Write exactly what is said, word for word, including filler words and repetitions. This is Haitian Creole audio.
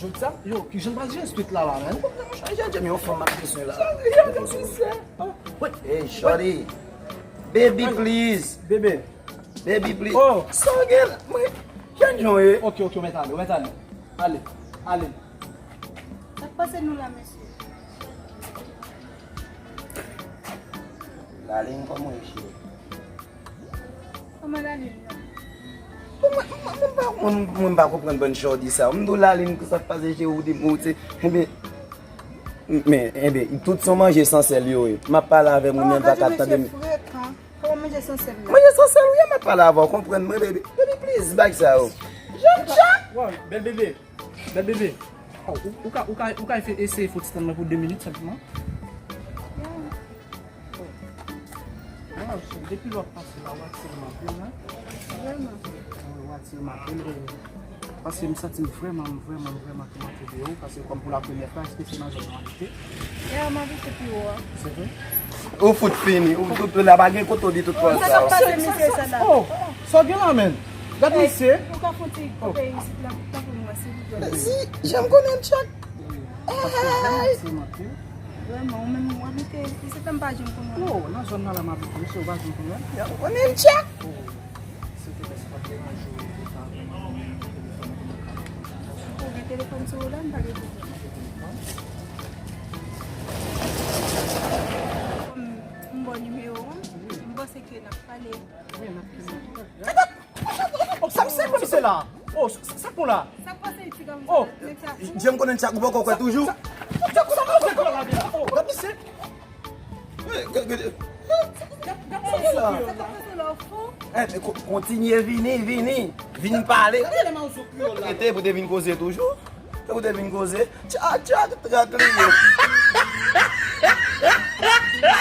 Jodi sa, yo, kijan m pral jere street la la, menn? Ou konprann, monchè, jèn, jèn, yon fanm m ap bezwen la. Hey, shorty. Baby, please. Bebe. Baby, please. Oh. Sa w gen la? Mwen, jèn jan w ye. Ok, ok, ou mèt ale, ou mèt ale. Ale, ale. Sa k pase nou la, mesye? Lalin, kòman w ye, cheri? Kòman Lalin nan? Bon, mwen, mwen, mwen pa, mwen, mwen pa konprann bann shorty sa. M di w Lalin, sa k pase, cheri, ou di, ou se, enben, men, enben, tout se yon manje san sèl yo ye. M ap pale avè moun, men m pa ka tande. Frekan. Kòman manje san sèl la? Manje san sèl, wi, m ap pale avè w, konprann mwen, baby. Baby, please, bay sa yo. Jèn chat! Wow, bèl bebe. Bèl bebe. Oh, ou, ou ka, ou ka, ou ka fè eseye fè ti tann mwen pou de minit senpleman? Oh. Wow, so, depi lè w ap pase la, w atire m anpil, wi. Vrèman. Wi, w atire m anpil, wi. Paske m santi m vrèman, m vrèman, m vrèman kòmante de ou, paske kòm pou la premyè fwa, èske se nan zòn nan w abite? Ya, m abite pi wo a. Se vre? Ou fout fini, ou tout la pa gen kote w di tout pawòl sa yo. Sa k pase, mesye, sa la? Oh, sa w gen la, menn? Gad misye. Ou ka fè yon ti kanpe isit la, tanpri mwen, silvouplè. Si, jan m konnen m tchak. Paske vrèman, se manke. Vrèman, ou menm ou abite isit la, m pa janm konnen. Non, nan zòn nan la m abite, mesye, ou pa janm konnen. Jan m konnen m tchak. Oh. Si w te fè sa pa t deranje w, ou ta vrèman renmen telefòn ou pou nou ka. Ou gen telefòn sou ou la, m pa gen pwoblèm. Kòm m ba w nimewo w, m panse ke n ap pale. Wi, n ap pale. Oh, sa misye fè misye la? Oh, sa, sa pou la? Sa k pase ti gason? Oh, nèg sa fou. Jan m konnen sa, ou poko kwè toujou? Sa, sa, sa, sa, sa, sa, oh, gad misye. Gade, gade. Gade sa k pase la, w fou. Eh, men ko-, kontinye vini, vini. Vin pale. Rete pou te vin koze toujou. Te pou te vin koze. Tchak, tchak, trak li ye.